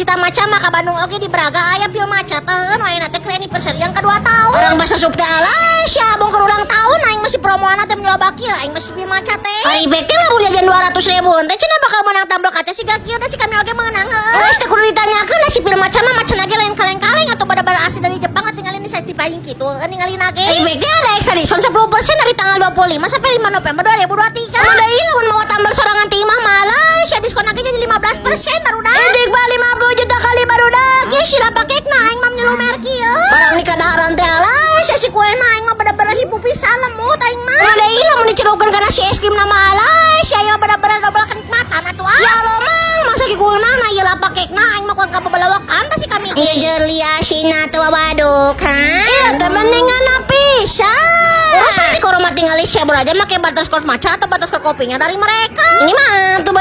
cita-cita maca mah ka Bandung oge di Braga aya Pil Maca teh ayeuna teh keur anniversary yang kedua tahun. Orang bahasa sup teh alah sia bong keur ulang tahun aing masih promoana teh loba kieu aing masih Pil Maca teh. Ari bek teh lamun jajan 200 ribu teh cenah bakal menang tumbler kaca siga kieu da si kami oge menang heuh. Geus teh kudu ditanyakeun da si Pil Maca mah macana ge lain kaleng-kaleng atau bener-bener asli dari Jepang tinggalin di certifying kitu ninggalin ge. Ari bek teh ada extra diskon 10% dari tanggal 25 sampai 5 November 2023. Mun deui lamun mau tumbler sorangan ti imah malah sia diskon lagi jadi 15% barudak. Edik ba 50 juta kali barudak. Kieu si lapa cake na aing mah lumer kieu. Barang ni kadaharan teh alah sia si kue na aing mah bener-bener hipu pisan lemut aing mah. Mun deui lamun dicerukeun kana si es krim na mah alah sia ieu bener-bener double kenikmatan atuh ah. Ya Allah mang masa ki na ieu lapa cake na aing mah kuang kababalawakan tah si kami. Ieu jelia sina tuh waduk ha. Iya teh mendingan pisan. Urusan di koroma tinggal si aja make butterscotch matcha atau butterscotch kopinya dari mereka. Ini mah tuh.